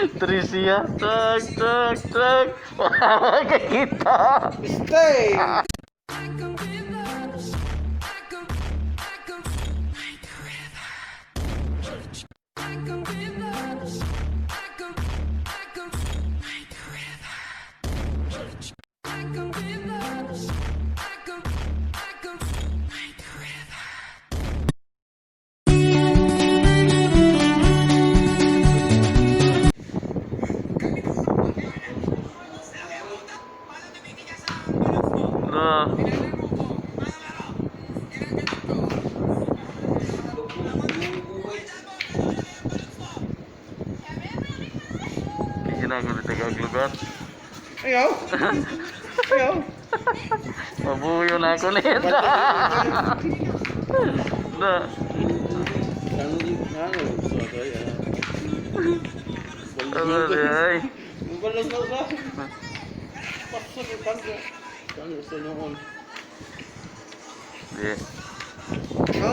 Tricia, tag, tag, tag. Wala ka kita. Stay! Na. Ginagawa ni Tagalog. Ayaw! Ayaw! Mabuyo na ako nito. Na. Ano di ay? Balas na sa. Pasok yung tangga. Tangga sa noon. Di. Ha?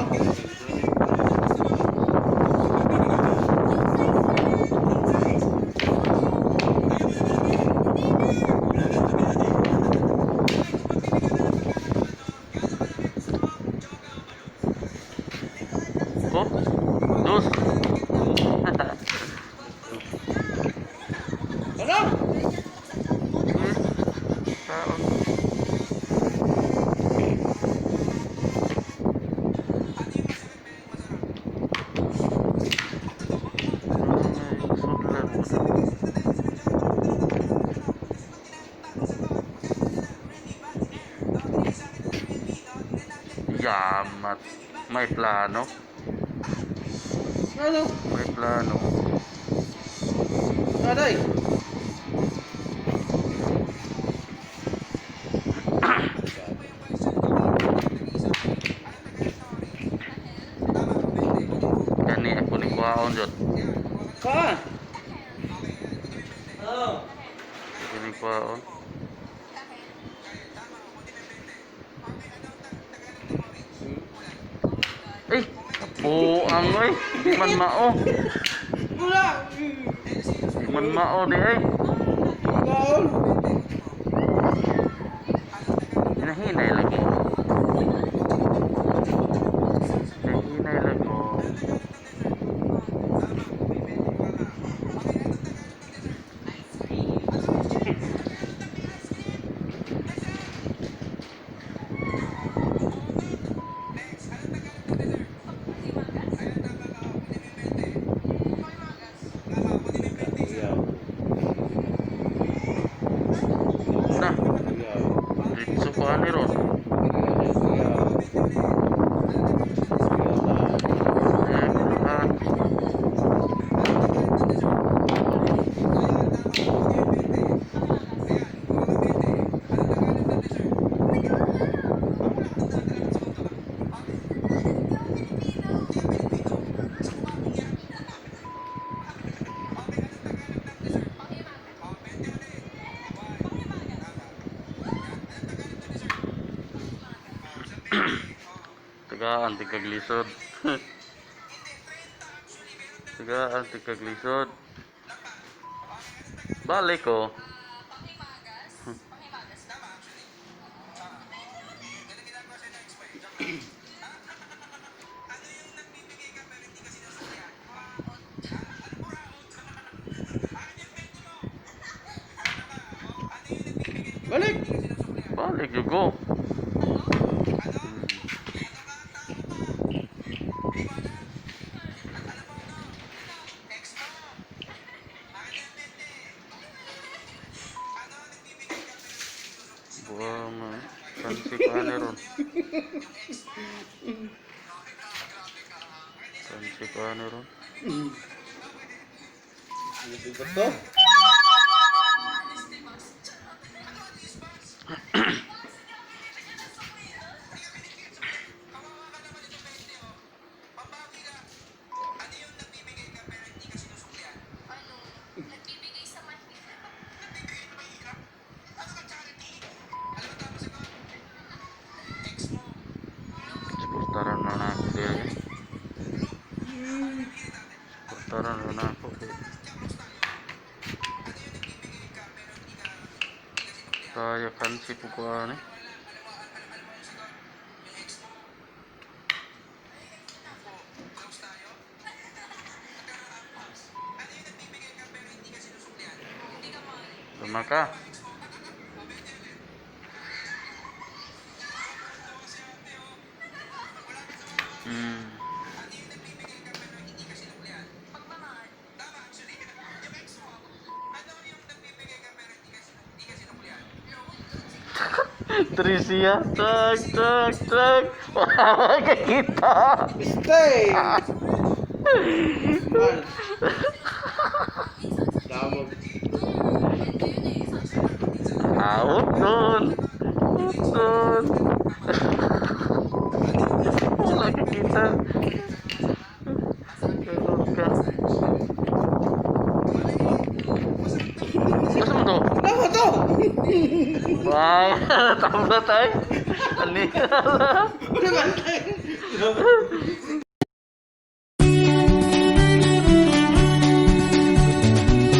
Oh, dos. Ano? Taon. Ay, sudlan. Yamat. May plano. Ano? May plano. Aray! Kani ako ni kuhaon jud. Kaan? Oh. Ako ni kuhaon. Eh, kapuang oy. Di man mao. Wala! Di man mao di ay. Kaon! Hinahinay lagi. Hinahinay lagi. Na, ditso pa ni ron. Eh, ah. Tagaan tigkaglisod. Tagaan tigkaglisod. Balik ko. Balik! Balik you go. Buang pansi pa ni ron. Pansi pa ni ron. Ano ba to? Suportaran na na ako diri. Suportaran na na ako diri. Isip ko ano eh. Lumaka. Tricia, tag, tag, tag. Wala kakita. Stay! Man. Damog. Out doon. Out doon. Wala kakita. Kalot ka. Basta mo to? Tama to! Wow, tabla tayo. Ani. Ano ba?